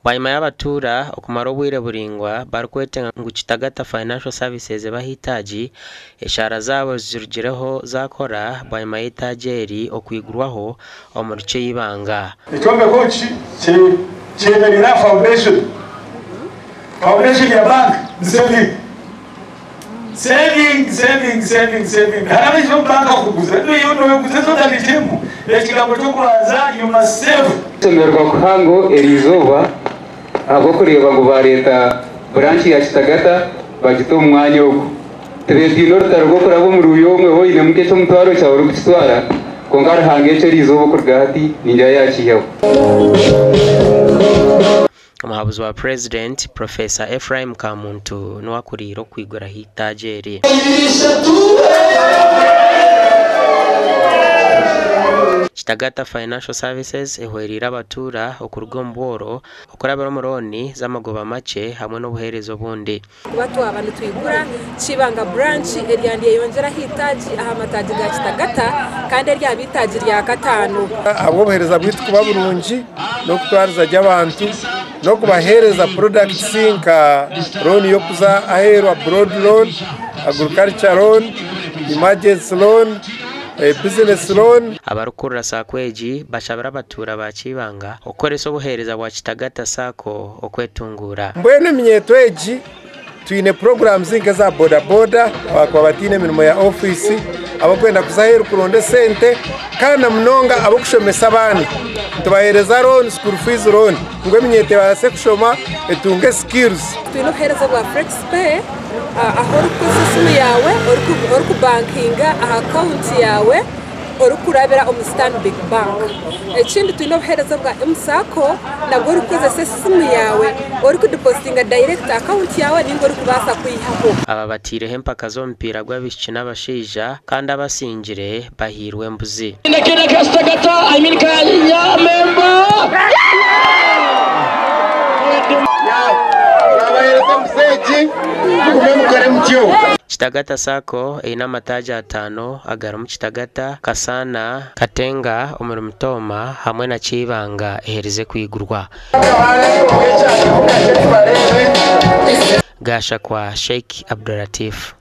Bwanyima y'abatuura okumara obwire buraingwa barikwetenga ngu Kitagata Financial Services ebahe eitaagi, eshaara zaabo zirugireho zaakora bwanyima y'eitaagi eri okwigurwaho omuri Kyeibanga. Ekyombeko eki kyemereire aha foundation. Foundation ya bank ni saving. Saving, saving, saving, saving. Hariho abaija omu banka kuguza. Iwe noguza eki otabikiremu. Ekigambo ky'okubanza you must save. Okushemererwa kuhango eriizooba ahabw'okureeba ngu baareeta buranki ya Kitagata bagita omu mwanya ogu. Tibetiine orutaro rw'okuraba omu ruuyi omwe waaba oinemu nk'eky'omutwaro kyawe orikukitwara kwonka Ruhanga ekyo eriizooba okuruga hati ningira yaakiihaho. Omuhabuzi wa Purezidenti, Professor Ephraim Kamuntu niwe akuriire okwiguraho eitaagi eri. Kitagata Financial Services ehwereire abatuura okuruga omu bworo okurabira omu looni z'amagoba makye hamwe n'obuheereza obundi. Kuba twaba nitwigura Kibanga Branch erya ndyeyongyera aha itaagi aha mataagi ga Kitagata kandi eryaba itaagi rya kataano. Ahabw'obuheereza bwaitu kuba burungi n'okutwariza gye abantu n'okubaheereza products nka loan y'okuza aheeru abroad loan, agriculture loan, emergency loan, business loan. Abarikukurira Sacco egi bashabire abatuura ba Kibanga okukoresa obuheereza bwa Kitagata Sacco okwetunguura. Mbwenu eminyeeto egi twine programs nk'eza boda boda abakuba bataine emirimo ya ofiisi, abarikwenda kuza aheeru kuronda esente kandi na munonga ab'okushomesa abaana. Nitubaheereza loan, school fees loan ngu eminyeeto ebaase kushoma etunge skills. Twine obuheereza bwa Flexipay ahu orikukozesa esimu yaawe orikubankinga aha akawunti yaawe orikurabira omu Stanbic Bank. Ekindi twine obuheereza bwa M-Sacco nabwo orikukozesa esimu yaawe orikudipozitinga direct aha akawunti yaawe ninga orikubaasa kwihaho. Aba bataireho empaka z'omupiira gw'abaishiki n'abashaija kandi abasingire bahairwe embuzi. Kitagata Sacco eine amataagi ataano agarimu Kitagata, Kasaana, Katenga omuri Mitooma hamwe na Kyeibanga eherize kwigurwa. Gashakwa Sheikh Abdulatif.